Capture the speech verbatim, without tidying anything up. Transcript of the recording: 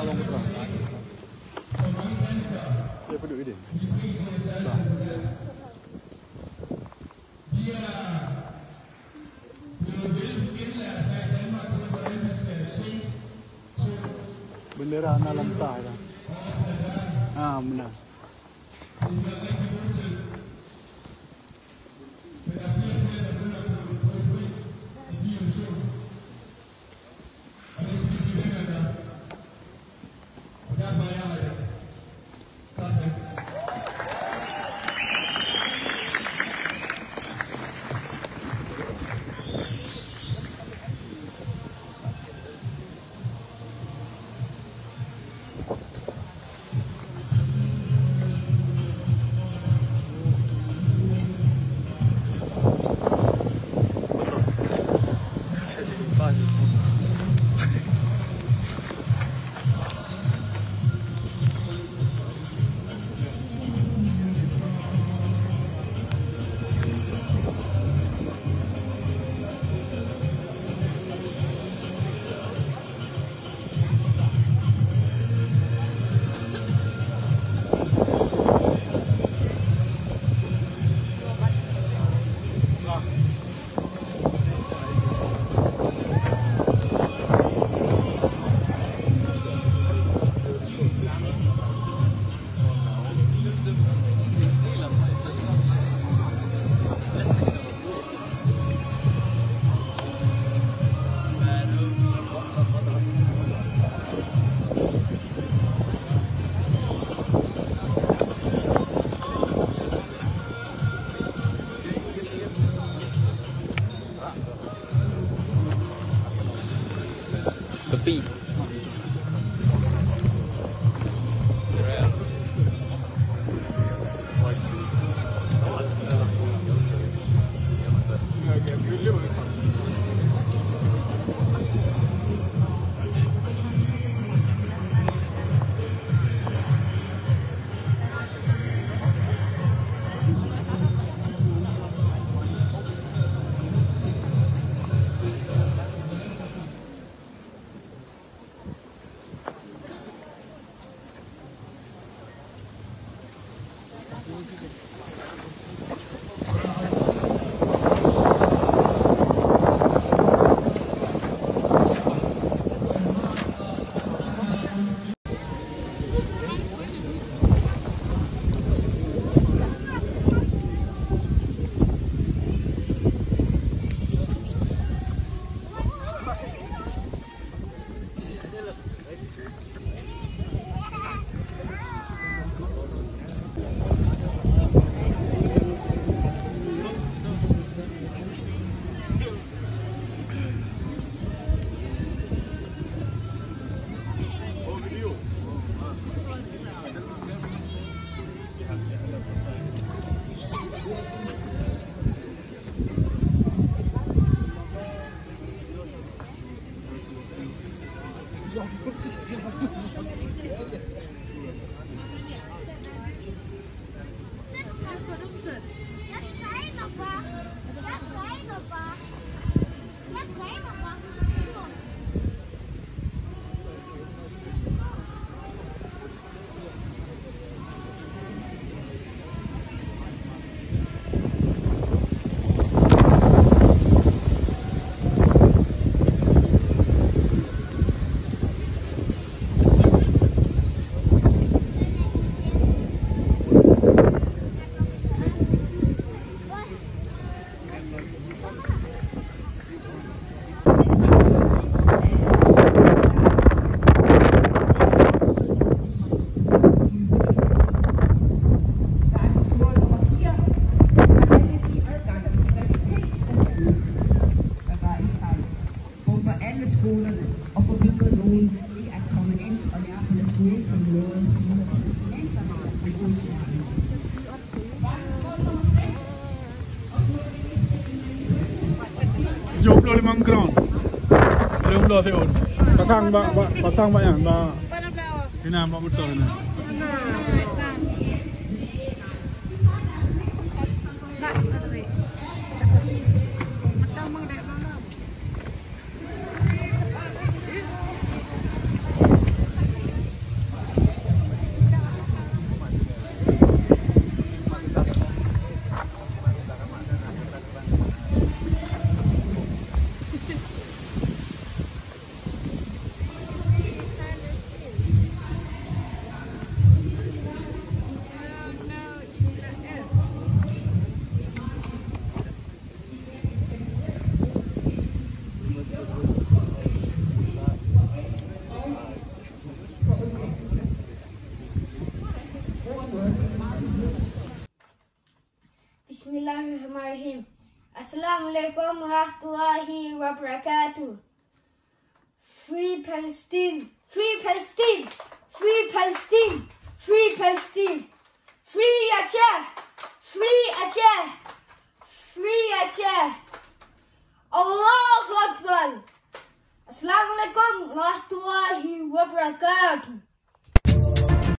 Dia pun duduk di dia. Bendera na lam tah dah. Ah, benar. Tepi. Bombe en de Scholen, op de Bühne ruhig, die aankommen en, und ja, von de School von Lohr, en von de School. Tujoh ploh limong kron. Lhèe plôh siôn. Pasang bak, bak, pasang bak nyan, bak. Sinan, bak motor sinan. Bismillahirrahmanirrahim. Assalamualaikum warahmatullahi wabarakatuh. Free Palestine, Free Palestine, Free Palestine, Free Palestine. Free Aceh, Free Aceh, Free Aceh. Allahu Akbar. Assalamualaikum warahmatullahi wabarakatuh.